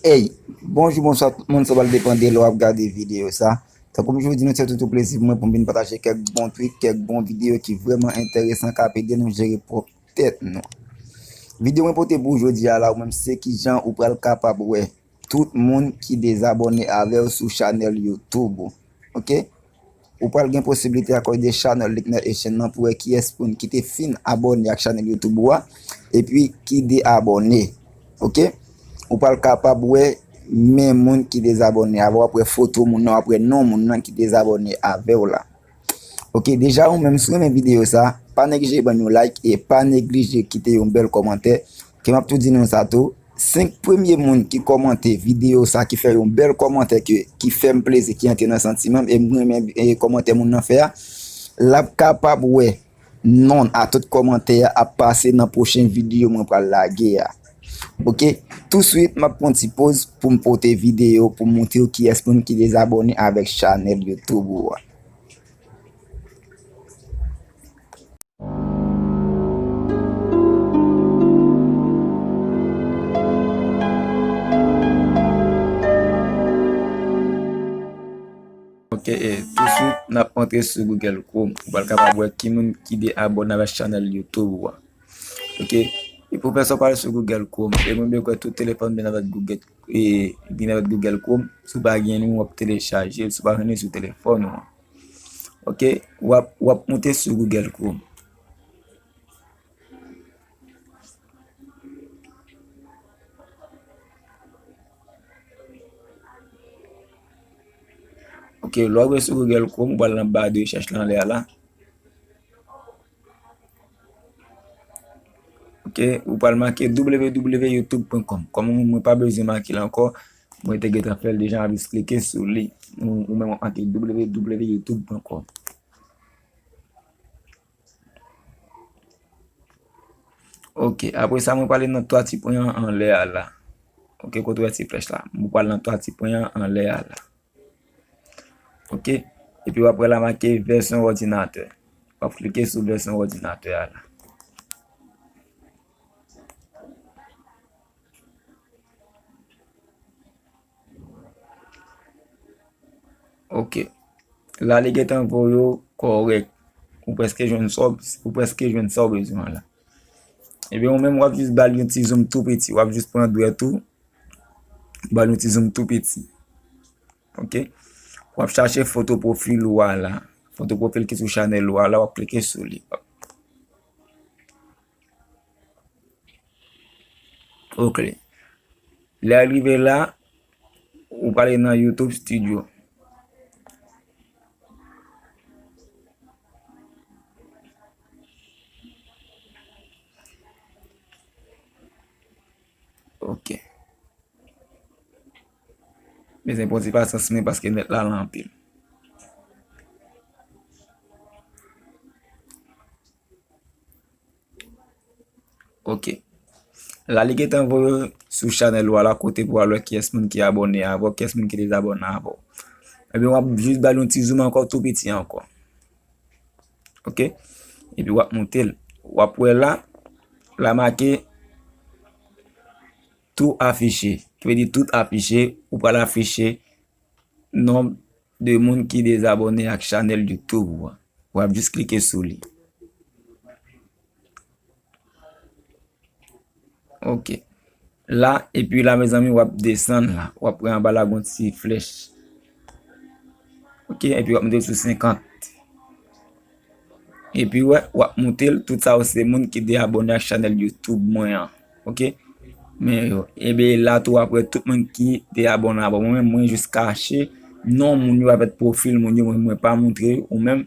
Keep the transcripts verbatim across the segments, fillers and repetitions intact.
Hey, bonjou, bonswa tout moun, sa pral depann de lè w ap gade videyo sa. Tankou m toujou di nou, se toutou plezi pou mwen pou m vin pataje kèk bon trik, kèk bon videyo ki vrèman enteresan, k ap ede nou jere pwòp tèt nou. Videyo mwen pote pou w jodi a la, ou menm, se kijan ou pral kapab wè tout moun ki dezabòne avè w sou chanèl YouTube ou. Oke? Ou pral gen posiblite akòde chanèl Likner Echann nan pou wè kiyès moun ki te fin abòne ak chanèl YouTube ou a, epi ki dezabòne. Oke? Ou pral kapab wè men moun ki dezabòne avè w, w ap wè foto moun nan, w ap wè non moun nan ki dezabòne avè w la. Oke, deja ou menm si w renmen videyo sa, pa neglije ban m yon like e pa neglije kite yon bèl kòmantè. Ke m ap tou di nou sa tou, senk premye moun ki kòmante videyo sa, ki fè yon bèl kòmantè ke, ki fè m plezi, ki antre nan santiman m, e m renmen, e, kòmantè moun nan fè a, l ap kapab wè non l a tout kòmantè a ap pase nan pwochen videyo mwen pral lage a. Oke, touswit m ap pran ti poz pou m pote videyo pou m montre w kiyès moun ki dezabòne avèk chanèl YouTube ou a. Ok, e touswit n ap antre sou Google Chrome. Ou pral kapab wè ki moun ki dezabòne avèk chanèl YouTube ou a. Ok, e pou fè sa, w pral sou Google Chrome. E mwen byen kwè tout telefòn byen avèk Google, e byen avèk Google Chrome. Si w pa gen li, w ap telechaje l. Si w pa gen li sou telefòn ou an. Ok, w ap, w ap moute sou Google Chrome. Ok, lè w rive sou Google Chrome, ou pral nan ba de rechèch la anlè a la. Ok, ou pral make w w w youtube pwen kòm. Kòm mwen, mwen pa bezwen make l ankò, mwen te gentan fè l deja, m ap jis klike sou li. Ou, ou menm w ap make w w w youtube pwen kòm. Ok, apre sa, mwen prale nan twa ti pwen an anlè a la. Ok, kote w wè ti flèch la. Mwen pral nan twa ti pwen an anlè a la. Ok, epi w ap wè la make vèsyon òdinatè. W ap klike sou vèsyon òdinatè a la. Ok. La, li gentan voye w kòrèk. Ou prèske jwenn sa w, ou prèske jwenn sa w bezwen an la. Ebyen, ou menm, w ap jis ba l yon ti zoom tou piti. W ap jis pran dwèt ou, ba l yon ti zoom tou piti. Ok. W ap chache foto pwofil ou a la. Foto pwofil ki sou chanèl ou a la, w ap klike sou li. Ok. Lè l rive la, ou prale nan YouTube Studio. Ok. Bezwen pran ti pasyans mwen paske nèt la lan anpil. Ok. La, li gentan voye w sou chanèl ou a la kote pou w al wè kiyès moun ki abòne avè w, kiyès moun ki dezabòne avè w. Ebyen, w ap jis ba l yon ti zoom ankò, tou piti ankò. Ok? Epi w ap moute l. W ap wè la, la make tout afiche. Ki vle di tout afiche, ou pral afiche nonb de moun ki dezabòne ak chanèl YouTube ou a. W ap jis klike sou li. Ok. La, epi la, mezanmi, w ap desann la. W ap wè anba la gon ti flèch. Ok, epi w ap moute l sou senkant. Epi, wè, w ap moute l, tout sa yo se moun ki dezabòne ak chanèl YouTube mwen an. Ok? Men yo, ebyen, la tou, w ap wè tout moun ki dezabòne avè mwen, mwen jis kache non moun yo avèk pwofil moun yo, mwen, mwen pa montre ou menm.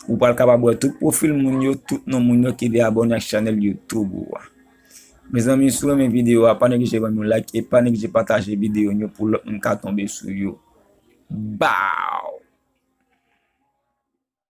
Ou pral kapab wè tout pwofil moun yo, tout non moun yo ki dezabòne ak chanèl YouTube ou a. Mezanmi, si w renmen videyo a, pa neglije ban m yon like e pa neglije pataje videyo yo pou lòt moun ka tonbe sou yo. Bow!